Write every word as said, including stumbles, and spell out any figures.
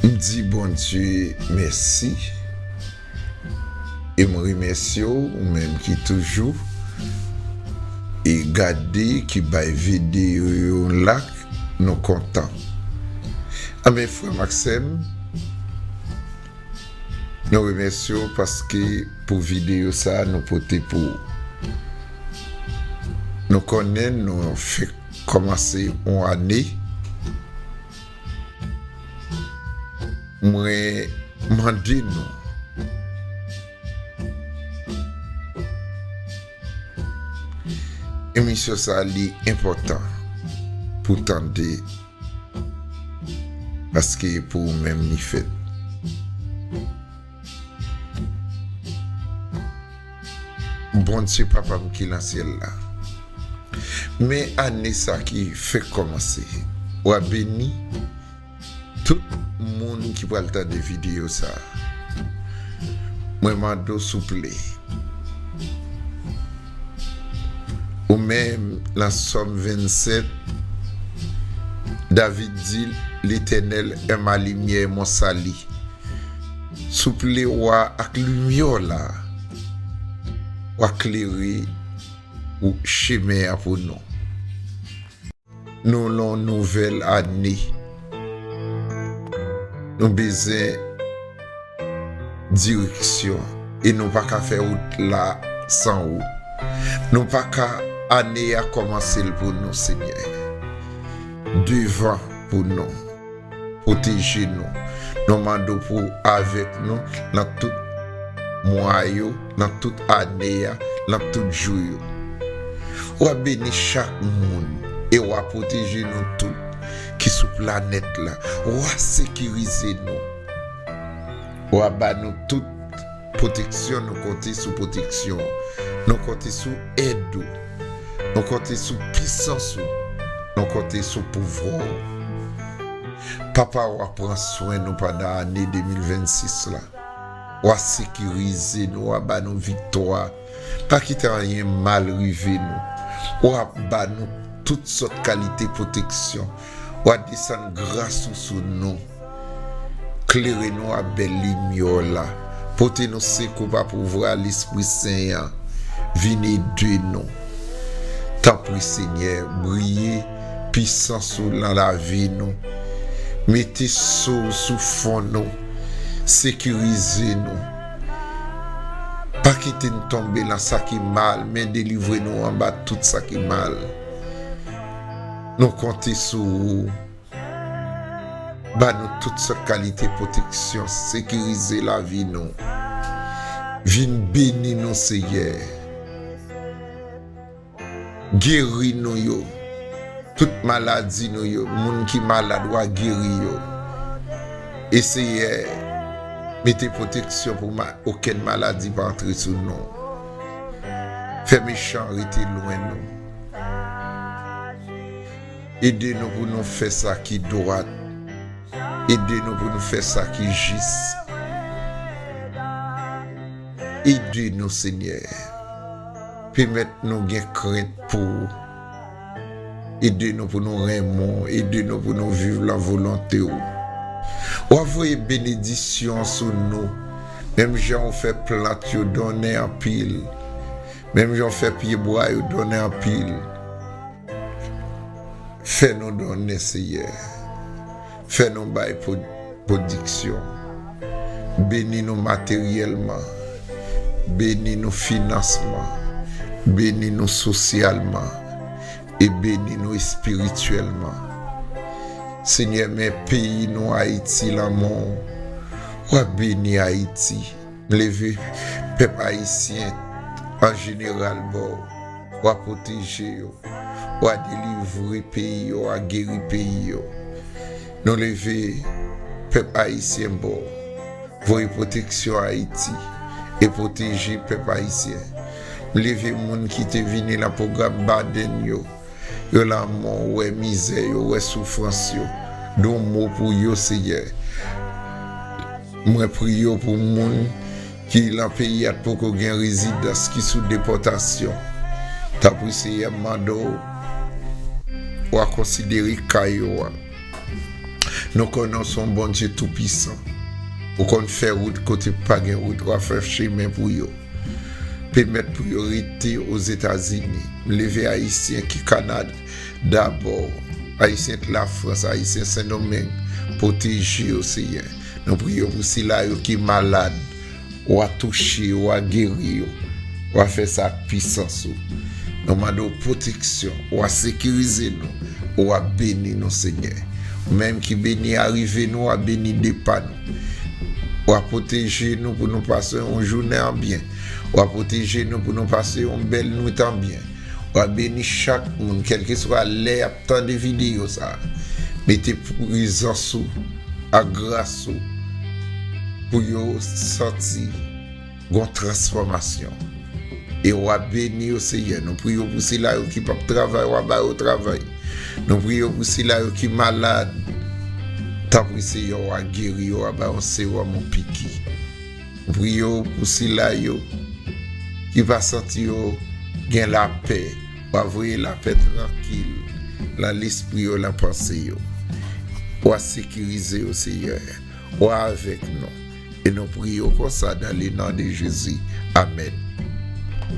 M di Bondye mèsi e m remèsye w, ou menm ki toujou e gade, ki bay videyo yo like, nou kontan. Anben, frè m ak sè m, nou remèsye w paske pou videyo sa a nou pote pou ou. Nou konnen nou fèk kòmanse yon ane. Mwen mande nou, emisyon sa a li enpòtan pou tande, paske pou ou menm li fèt. Bondye Papa m ki nan syèl la, men ane sa ki fèk kòmanse, w a beni tout moun ki pral tande videyo sa a. Mwen mande w souple, ou menm nan Sòm vennsèt, David di, Letènèl est ma lumière et mon salut. Souple, w a ak limyè w la, w a klere ou chemen an pou nou. Nou nan yon nouvèl ane. Nou bezwen direksyon e nou pa ka fè wout la san ou. Nou pa ka, ane a kòmanse l pou nou, Senyè. Devan pou nou. Pwoteje nou. Nou mande w pou w avèk nou nan tout mwa yo, nan tout ane a, nan tout jou yo. W a beni chak moun e w a pwoteje nou tout ki sou planèt la. W a sekirize nou. W a ba nou tout pwoteksyon, nou konte sou pwoteksyon w. Nou konte sou èd ou. Nou konte sou pisans ou. Nou konte sou pouvwa w. Papa, w a pran swen nou pandan ane de mil vennsis la. W a sekirize nou, w a ba nou viktwa. Pa kite anyen mal rive nou. W a ba nou tout sòt kalite pwoteksyon. W a desann gras ou sou nou. Klere nou ak bèl limyè w la. Pote nou sekou pa pouvwa Lespri Sen an. Vin ede nou. Tanpri, Senyè, briye pisans ou nan lavi nou. Mete so w sou fwon nou. Sekirize nou. Pa kite n tonbe nan sa ki mal, men delivre nou anba tout sa ki mal. Nou konte sou ou. Ba nou tout sòt kalite pwoteksyon, sekirize lavi nou. Vin beni nou, Seyè. Geri nou yo. Tout maladi nou yo, moun ki malad, w a geri yo. E Seyè, mete pwoteksyon pou ma-, okenn maladi pa antre sou nou. Fè mechan rete lwen nou. Ede nou pou nou fè sa ki dwat. Ede nou pou nou fè sa ki jis. Ede nou, Senyè. Pèmèt nou gen krent pou ou. Ede nou pou nou renmen w. Ede nou pou nou viv lan volonte w. W a voye benedisyon sou nou. Menm jan w fè plant yo donnen anpil. Menm jan w fè pyebwa yo donnen anpil. Fè nou donnen, Seyè. Fè nou bay pwod-, pwodiksyon. Beni nou materyèlman. Beni nou finansman. Beni nou sosyalman. E beni nou espirityèlman. Senyè, men peyi nou, Ayiti, lan men w. W a beni Ayiti. Leve pèp ayisyen an jeneral ba w. W a pwoteje yo. W a delivre peyi yo, w a geri peyi yo. Nou leve pèp ayisyen ba w. Voye pwoteksyon Ayiti e pwoteje pèp ayisyen. M leve moun ki te vini nan pwogram Biden yo. Yo lanmò, wè mizè yo, wè soufrans yo. Di yon mo pou yo, Seyè. Mwen priye w pou moun ki lan peyi a t poko gen rezidans, ki sou depòtasyon. Tanpri, Seyè, m mande w, w a konsidere ka yo a. Nou konnen w se yon Bondye toupisan. Ou konn fè wout kote pa gen wout, w ap fè chemen pou yo. Pèmèt pou yo rete Ozetazini. M leve Ayisyen ki Kanada dabò, Ayisyen k Lafrans, Ayisyen Sendomeng, pwoteje yo, Seyè. Nou priye w pou sila yo ki malad, w a touche yo, w a geri yo, w a fè sa ak pisans ou. Nou mande w pwoteksyon, w a sekirize nou, w a beni nou, Senyè. Ou menm ki beni arive nou, w a beni depa nou. W a pwoteje nou pou nou pase yon jounen an byen. W a pwoteje nou pou nou pase yon bèl nwit an byen. W a beni chak moun, kèlkeswa lè y ap tande videyo sa a. Mete prezans ou ak gras ou pou yo santi gon transfòmasyon. E w a beni yo, Seyè. Nou priye w pou sila yo ki p ap travay, w a ba yo travay. Nou priye w pou sila yo ki malad. Tanpri, Seyè, w a geri yo, w a ba yo sewòm, yon piki. Nou priye w pou sila yo ki pa santi yo gen lapè. W a voye lapè trankil nan lespri yo, nan panse yo. W a sekirize yo, Seyè. W a avèk nou. E nou priye w konsa dans le nom de Jésus. Amèn.